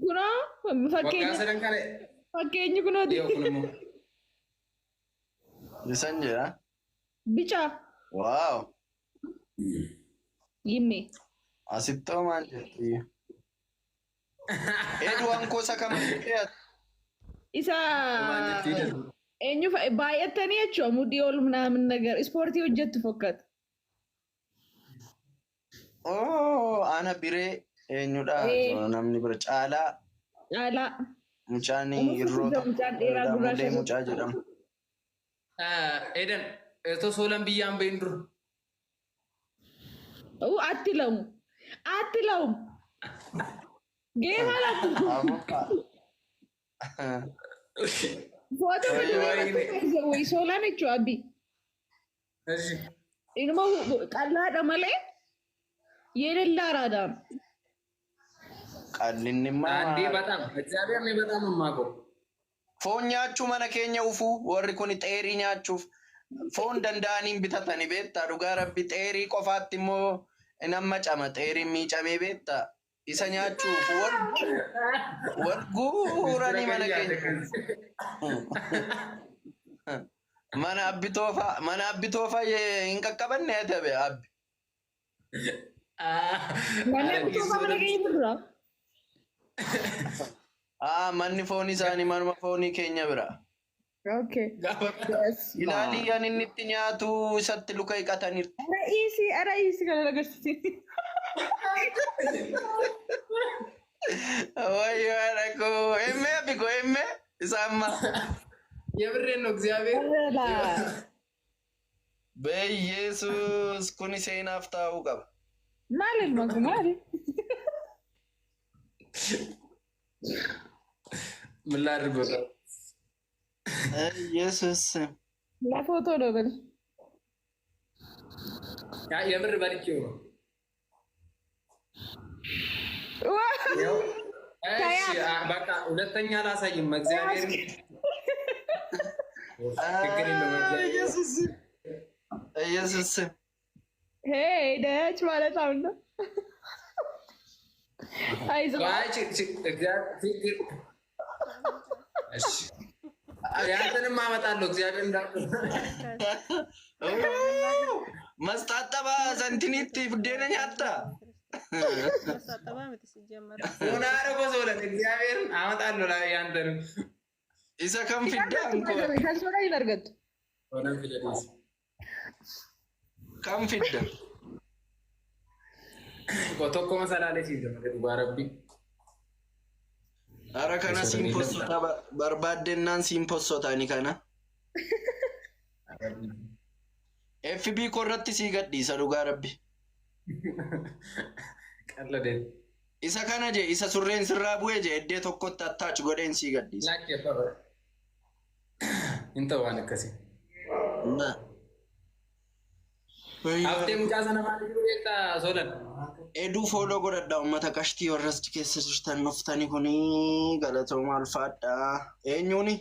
Kunoo Waggaa fakkeenya sadan kana fakkeenyi kunooti. yoo kun immoo Isan jedha. Bica Waaw. yimme. Asittoo maal jetti? Eedu gosa kam jettee Isa maal jetti? eenyu fa'i baay'attanii jechuudha mudhii ol ምናምን ነገር ispoortii hojjettu fokkata. Oo, ana biree eenyudha Ee. namni bira caalaa Caalaa. mucaan Umurii irroo guddaa mucaan dheeraa tokko gurraacha mulee tokko. mucaa jedhama. Edan otoo soolan biyyaan bahin dura. Uu atti lamu. Atti lamu. Geema lamu. Afuuffaa. Footoo Wayii fiduu wayii soolaan jechuudha abbi. Eshi. Inuma qallaadha malee yeelellaa araadaan. Qallinni አንዴ maa በጣም እግዚአብሔር ነው በጣም የማውቀው። foon nyaachuu mana keenya ufuu warri kun xeerii nyaachuuf foon danda'aniin bitatani beektaa dhugaa rabbi xeerii qofaatti immoo nama cama xeeriin miicamee beektaa isa nyaachuuf wal wal guuranii mana keenya mana abbitoofaa mana abbitoofaa hin qaqqabanne ati abe abbi Manni abbitoofaa mana keenya fuuldura. aa manni foon isaanii manuma foonii keenya bira Okay. Yes. ilaalii yan inni itti nyaatu isatti luka hiqataniiru. Ara dhiisii ara dhiisii kana agarsiisi. Wayyo haadha koo emmee abbi koo emmee isa amma. የምሬን ነው እግዚአብሔር Beeyyeesus kuni seenaaf taa'uu qaba. Maal ilma kun maali? ምን ላድርገው? Yesus. Lafa otoo dha bale. ያ የምር በልቼው ነው። ይኸው። እሺ በቃ ሁለተኛ አላሳይም። እግዚአብሔር ችግር የለውም። እግዚአብሔር Yesus. Yesus. ሄደች ማለት አሁን ነው። አይዞህ አይ እግዚአብሔር ችግር እሺ ያንተንም አመጣለሁ። እግዚአብሔር እንዳ Mastaxaba santinitti buddeena nyaatta. Mastaxabaa miti ሲጀመር ሆነ አረጎ ሰውለን እግዚአብሔርን አመጣለሁ ላይ ያንተንም Isa kam fidda ankoo? Kan suuraa hin argattu. ሆነ ፊደልስ Kam fidda? tokko masalaalee siif dabalee dhugaa rabbi. Ara kana siin possota barbaaddennaan siin possotaani kana. FB korratti sii gadhiisa dhugaa rabbi. Qalladeen. Isa kana je isa surreen sirraa bu'e je iddee tokkotti attach godheen sii gadhiisa. Lakki abbaa hin ta'u waan akkasii. Na. Haftee mucaa sana maal jiru beektaa soolan? Eduu follow godhadhaa uummata qashtii warra as keessa jirtan dhuftani kuni galatooma alfaadhaa. Eenyuuni?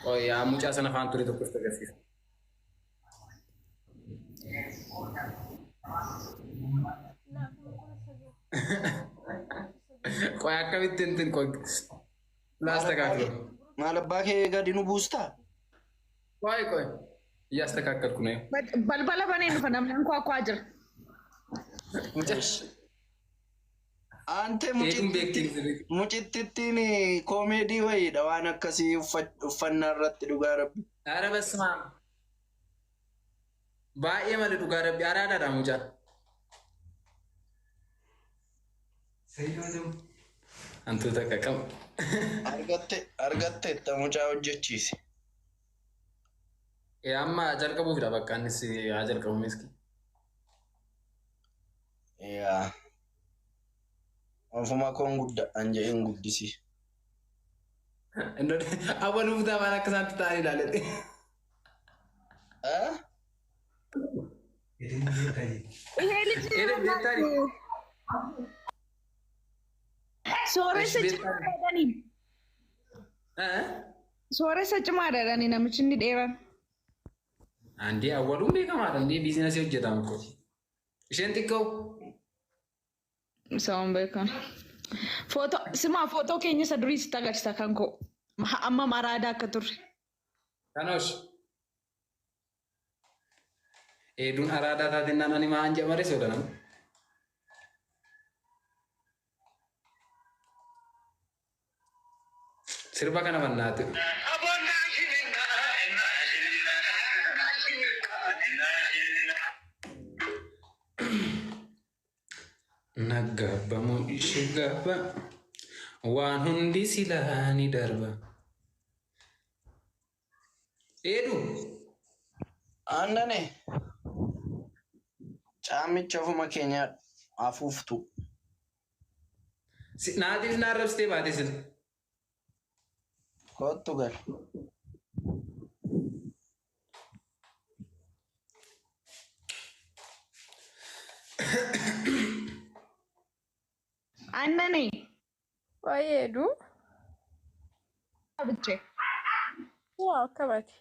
Qoy yaa mucaa sana faan ture tokkos agarsiisa. Qoy akkamitti intin qoy ላስተካክለው። Maal abbaa kee gadi nu buustaa? ቆይ ቆይ እያስተካከልኩ ነው። Balbala banee dhufa namni ankwaakwaa jira. Ante Eetuun beektiin mucittittiin koomeedii wayiidha waan akkasii uffannaa irratti dhugaa rabbi. ኧረ በስመ አብ baay'ee malee dhugaa rabbi araadaadha mucaa. Hantuuta akka qabu. Argatte argatteetta mucaa hojjechiise. Amma jalqabuufidha bakka innis haa jalqabu miski. Yaa. Ofuma koon gudda an jedheen guddisi. Awwaluuf taa'an akka isaatti ta'an ilaalete. Eh? ይሄ ልጅ Eedeen beektaani? Sooressa cimaa jedhanii. Sooressa cimaa jedhanii namichi inni dheeraan. Andee awwaluun beekamaadha. Andee biizinasii hojjetama ko. Isheen xiqqoo Isaan beekan. Footoo simaa footoo keenya isa durii sitti agarsiisa kan koo. Amma maraadaa akka turre. Kanoosh. Eeduun araadaa taatennaan ani maan jedhamare soodanam. Sirba kana bannaatu. Naggaabbamu ishee gaabba waan hundi silaa ni darba. Eedu. Aannane caamicha ofuma keenya afuuftu. Naatiif na arrabsitee baate sila. Kottu gal. Aannani. Waa'ee Eeduu. Bichee. Waa akkamati.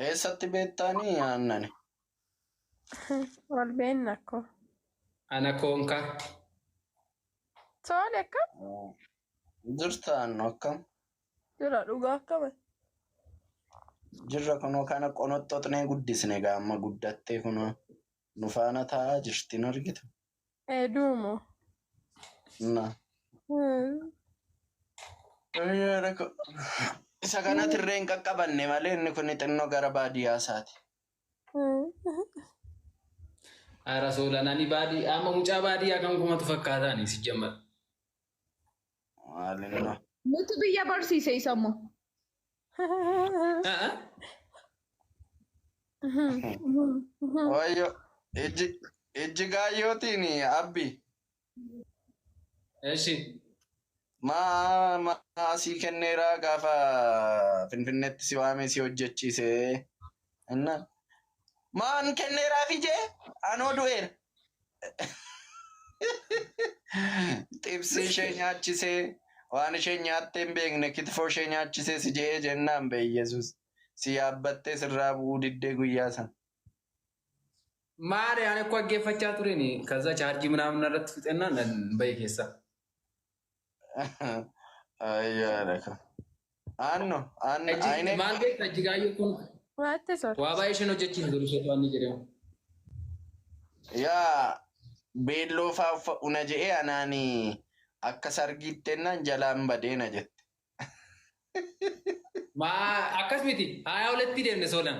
Eessatti beektaanii aannane? Wal beenna akkoo. Ana koonkaa. Tole akkam? Jirta aannu akkam? Jira dhugaa akkamati. Jirra kunoo kana qonoxoxnee guddisne gaamma guddattee kunoo nu faana taa'aa jirti hin argitu. Eeduu moo? Na. Isa kanatti irree hin qaqqabanne malee inni kun xinnoo gara baadiyyaa isaati. Ara soolan ani baadii amma mucaa baadiyyaa kan kumatu fakkaataani si jammar. Maalinna. Nuti biyya barsiise isa immoo. Wayyo ijji ijji gaayyootiin abbi Eshi. maa maa sii kenneeraa gaafa Finfinneetti si waamee si hojjechiise. Inna maan kenneeraa fi jee anoo du'eera. Xibsi ishee nyaachisee waan ishee nyaattee hin beekne kitifoo ishee nyaachisee si jee jennaan bee Yesuus si yaabbattee sirraa bu'uu diddee guyyaa sana. Maali ani እኮ dhaggeeffachaa tureen ከዛ chaarjii ምናምን irratti fixennaan bahe keessa. Ayyaadha. Aanno aanno ayinee Maal beekta Ijjigaayyoo kun Maatti sor. waa baay'ee isheen hojjechiisa ture ishee waan ni jedhamu. Yaa beelloo faa una je'ee anaani akka sargiittennaan jalaan badeena jette. Maa akkas miti haa walitti deemne soolan.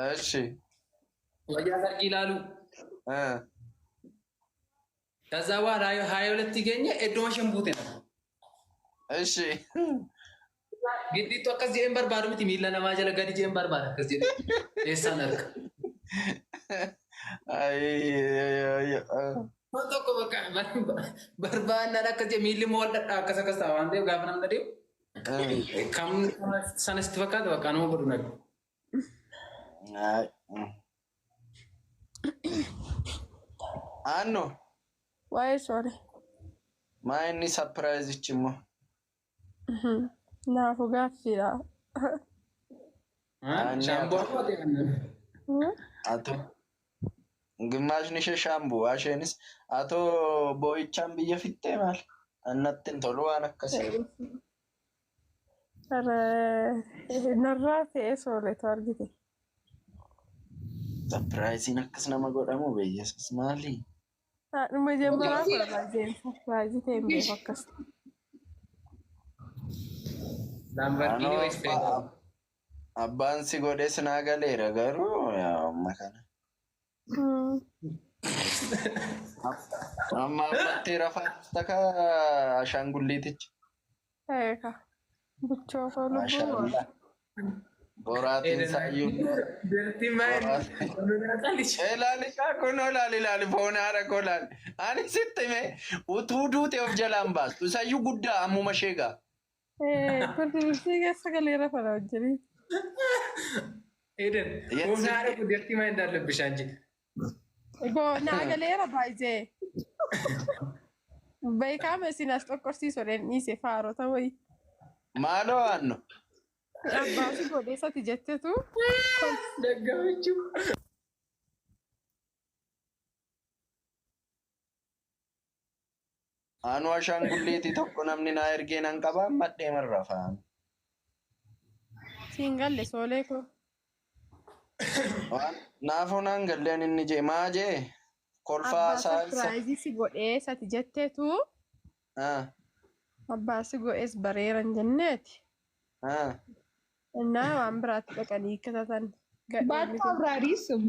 Eshi. Wayyaa sargii ilaalu. ከዛ በኋላ ሀያ ሁለት ገኘ iddoo isheen buute na. Eshi. Giddiitu akkas jedheen barbaadu miti miila namaa jala gadi jedheen barbaada akkas jedhe. Eessaan arga. Waan tokko bakka barbaannaan akkas jedhe miilli immoo wal dhadhaa akkas akkas ta'a waan ta'eef gaafa namni adeemu. Kam sanas itti fakkaata bakka nama godhu naga. Aanno Waa'ee soore. maa inni sapiraayizichi immoo. Naafu gaaffiidha. Shaamboo ta'e Ato gimmaashni ishee shaamboo isheenis atoo boo'ichaan biyya fixxee maal? Annatti hin tolu waan akkasii. Narraa ta'ee sooretu argite. Sapiraayiziin akkas nama godhamu beeyyesus maali? Dhuma jammaraa barbaadeen sapiraayizii ta'e hin beeku akkas. Lamborghini wayis ta'e. Abbaan si godhes naa galeera garuu amma kana. Amma abbattee rafaa taka ashaangulliiticha. Eeka. Bichoo koo lubbuu. Maashaallah. Boraatiin saayyuu. Ilaali kunoo ilaali ilaali foon haara koo ilaali. Ani sitti hime utuu duute of jalaan baastu. Isayyuu guddaa ammuma ishee gaa. Birbirsi keessa galeera fara hojjetii. Eden, foon haara kun dirtii maa እንዳለብሽ አንቺ። Naa galeera baay'ee. Beekaama isin as xoqqorsiisuu dhiise faarota wayii. Maaloo aanno. Abbaan godheessati jettetu. Daggamichu. Anu ashaangulliitii tokko namni naa ergee nan qaba madhee marrafaan. Siin galle soolee koo. Waan naafuu naan galleen inni jee maa jee kolfaa Abbaa saalsa. sarpiraayizii si godhee sati jetteetu Ah, abbaa si godhees bareeran jenneeti. ah. Innaa waan biraatti dhaqanii hiikkatatan. Gadheen Baattuu Abraarii ስሙ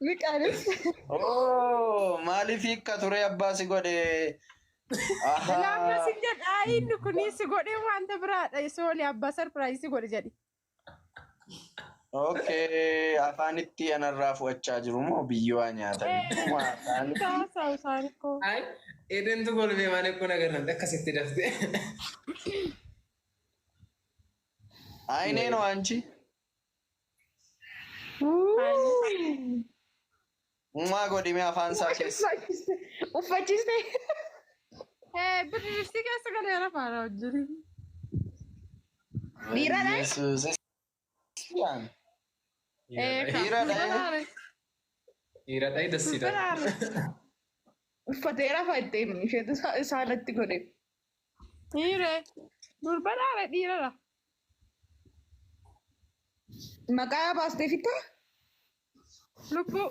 Miqaanis. Oh, maaliif hiikka ture abbaa si godhe? Laamma Ahaa. si jedha inni kunis si godhee wanta biraadha soolee abbaa sarpiraayizii si godhe jedhi. Okay, afaanitti anarraa fu'achaa jiru moo biyyoo waa nyaatanii? Waa afaan- Taasaa isaan koo. Ay, edentu kolfee malee kun agarran akkasitti dafte. Ayinee ነው አንቺ? Maa godhime afaan isaa keessa. Uffachiiste. Birri ibsii keessa galeera faana hojjetu. Dhiiradha? Yesuus. Dhiiradha. Dhiiradha dasiidha. Uffateera fattee isheetu saalatti godhe. Dhiire. Durba dhaara dhiirara. Maqaa baastee fittaa? Lubbuu.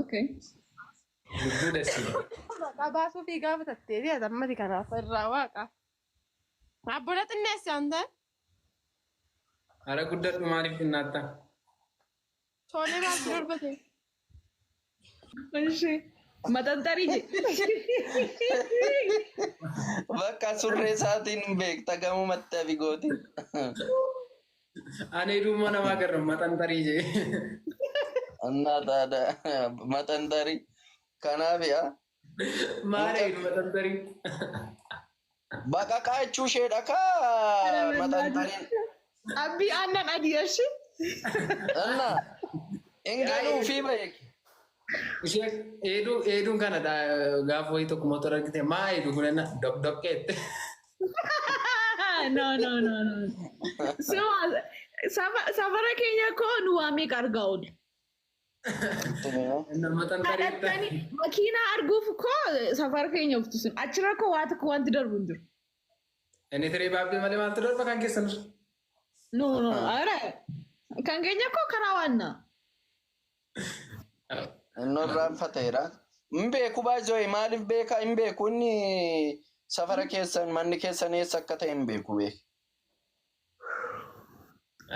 Okay. Lubbuu dasiidha. Maqaa baasuu fi gaafa tattee ammati kanaaf irraa waaqa. Abbola xinneessi aan ta'e. Hara guddadhu maaliif xinnaatta? Toolee maaltu darbate? እሺ maxxanxarii jedhe. Bakka surree isaatiin beekta gamumatti abigooti. Ani dhuma namaa garra maxxanxarii jee. Annaa taada maxxanxarii. Kanaaf yaa Maali maxxanxarii? baqaqaa jechuu isheedha kaa maxxanxariin. Abbii aannan adii እሺ. Annaa hin galuufii beeki. Ishee eeduu eeduun kana gaafa wayii tokko motora argite maa eeduu kun enna doqdoqqeette. No, no, no, no. So, safara keenya koo nu waa meeqa argaa oolu? Inni maxxanxarii. Kadhattanii makiinaa arguuf koo safara keenya uftu sun achirra koo waa tokko wanti darbu hin jiru. Inni tiree baabbii malee maaltu darba kan keessan dura? No, no, ara kan keenya koo karaa waannaa. Inni irraanfateera. Hin beeku baay'ee maaliif beeka hin beeku inni safara keessan manni keessan eessa akka ta'e hin beeku beek.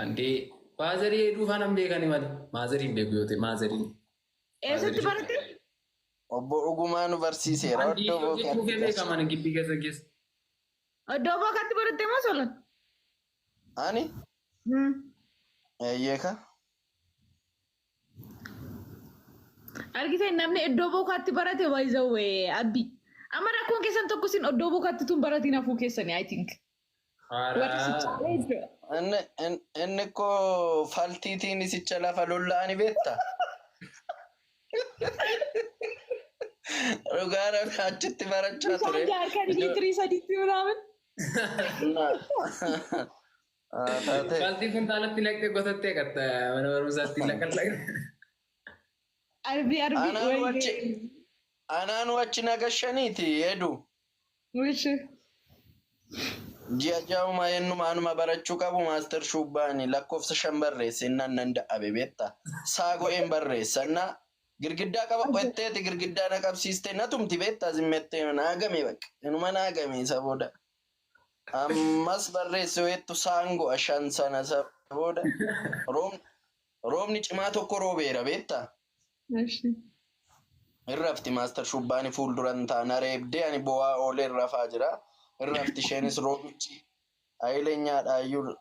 Andee maazarii eeduu faana hin beekani malee maazarii hin beeku yoo ta'e maazarii. Eessatti baratte? Obbo Dhugumaa nu barsiiseera. Andii Oddoo hojjechuu kee beekaman gibbii keessa keessa. Iddoo bookaatti baratte moo solan? Ani eeyyeeka. Argite namni iddoo bookaatti barate baay'izawwee abbi. Amma rakkoon keessan tokko isin iddoo bookaatti tun baratiin hafuu keessani, I think. Warri si caalee jechuudha. Inni inni koo faltiitiin isicha lafa lolla'ani beekta. Dhugaa rabbi achitti barachaa ture. Bishaan jaarkanii liitirii sadiitti ምናምን. Taate. Faltii kuntaalatti naqxee gotattee qatta mana barumsaatti laqallaqe. Arbi arbi. Anaanu achi nagashaniiti edu. Wish. Ji'a ja'uma ennuma anuma barachuu qabu maaster shuubbaani lakkoofsa shan barreesse innaan nan da'abe beekta. Saago'een barreessa innaa girgiddaa qaba qotteeti girgiddaa na qabsiiste na tumti beekta zimmettee naagame bakka inuma naagame isa booda. Ammas barreesse weettu saango'a shan sana isa booda roobni cimaa tokko roobeera beekta. Eshi. Irrafti maaster shubbaani fuulduran taana reebdee ani bo'aa oolee rafaa jira. Irrafti isheenis roobichi hayileenyaadha iyyuu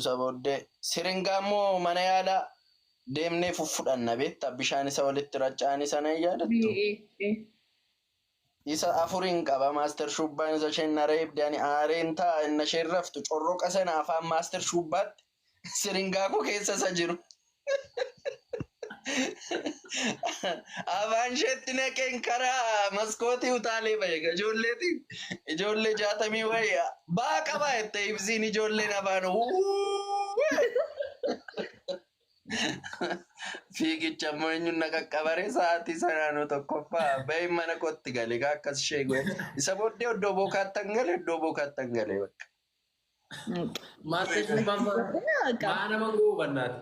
isa booddee siringaa immoo mana yaalaa deemnee fuffudhanna beekta bishaan isa walitti racca'anii sana hin yaadattu. Isa afuriin qaba maaster shubbaan isa isheen na reebde ani aareen taa'a inna isheen raftu corroqa sana afaan maaster shubbaatti siringaa koo keessa isa jiru. Afaan isheetti naqeen karaa maskootii utaalee bahe ijoolleetiin ijoollee 60 wayii baa qabaa jette ibsiin ijoolleen afaan. Fiigicha immoo eenyuun na qaqqabare sa'aatii sanaanuu tokkoffaa bahee mana kootti gale gaa akkas ishee godhe. Isa booddee iddoo bookaattan gale, iddoo bookaattan gale bakka. Maal jechuun maa nama goobannaati.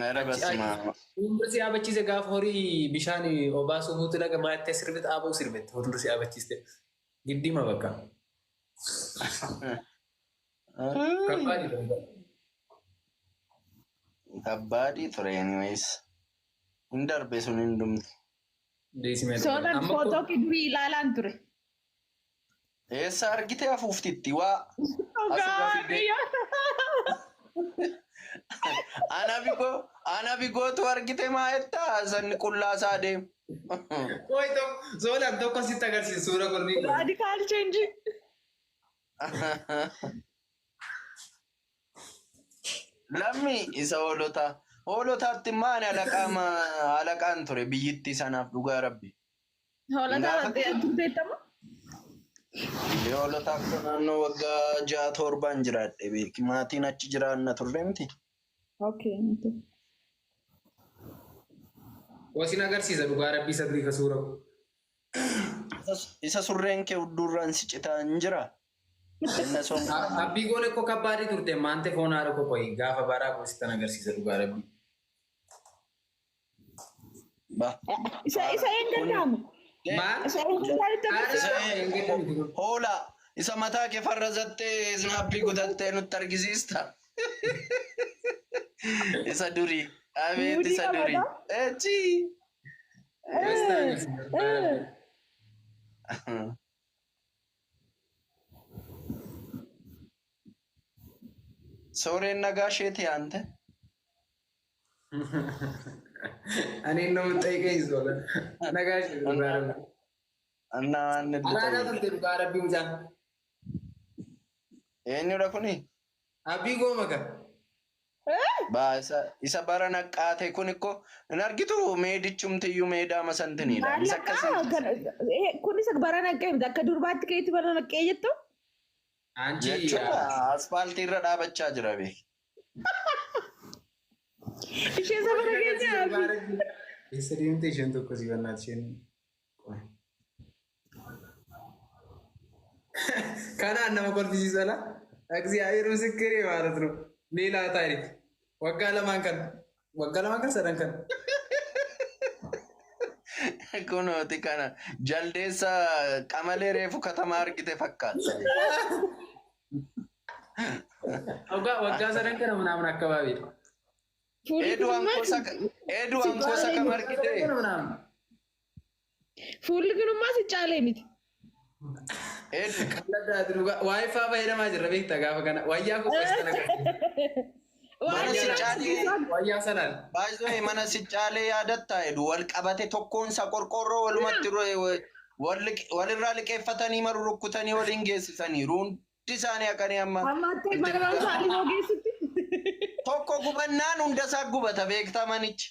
ኧረ በስመ አብ. Fuuldura si yaabachiise gaafa horii bishaan obaasuu fuutu laga maattee sirbit dhaabuu sirbit fuuldura si yaabachiiste. Giddima bakka. Kabbaadii ture. Kabbaadii ture anyways. Hin darbe sun hin dhumte. Soolan footoo kee durii ilaalaan ture. Eessa argite afuuftitti waa. Asirra fidee. Ana bigoo ana bigootu argite maa jettaa sanni qullaa isaa deemu. Qoy tokko soolaan tokko sitti agarsiisu suura kornii. Radical change. Lammi isa hoolotaa. Hoolotaatti immoo ani alaqaan ture biyyittii sanaaf dhugaa rabbi. Hoolataa turteettama? Hoolotaa akka naannoo waggaa 6 7n jiraadhe beeki. Maatiin achi jiraanna turre miti. Okay. Wasin agarsiisa dhugaa rabbii isa durii ka suura. Isa surreen kee hudduurraan si citaa hin jira. Inna son Abbii goone koo kabbaadii turte maante foon haadha koo qoyi gaafa baraa koo sittan agarsiisa dhugaa rabbii. Ba. Isa een danda'amu. Maal? Isa een danda'amu. Hoolaa isa mataa kee farrazattee snaappii kutattee nutti argisiista. Isa durii. Abeet isa durii. Echi. Sitti agarsiisa dhugaa rabbii. Sooreen nagaa isheeti yaante. እኔን ነው የምጠይቀኝ? ዞላ ነጋሽ dhugaa rabbii. Annaa waan Alaadaa turte dhugaa rabbii mucaan. Eenyudha kuni? Abbii gooma kan. Baa isa bara naqqaate kun ikko hin argitu meedichumtiyyuu meedaa masantiniidha. Isa akkasii Kunis bara naqqee miti akka durbaatti keetti bara naqqee jettu. Anchi jechuudha asfaaltii irra dhaabachaa jira beek. Ishee safara keenya. Eessa deemte isheen tokko si bannaat isheen. Kanaan nama kolfisiisala. እግዚአብሔር ምስክሬ ማለት ነው። ሌላ ታሪክ waggaa lamaan kan waggaa lamaan kan sadan kan Kunooti kana jaldeessa qamalee reefu katamaa argite fakkaata. Waggaa sadan kana ምናምን አካባቢ ነው። Eedu hankosa kam argite? ምናምን Fuulli kunummaa si caalee miti. Eedu waayifaa fayyadamaa jirra beektaa gaafa kana wayyaa qopheessite mana si caalee wayyaa sanaan baay'ee mana si caalee yaadattaa eedu wal qabate tokkoonsa qorqorroo walumatti walirraa liqeeffatanii maru rukkutanii waliin geessisaniiru hundi isaanii haqanii amma Ammaatti mana barumsaa Alimoo geessutti. Tokko gubannaan hunda isaa gubata beektaa manichi.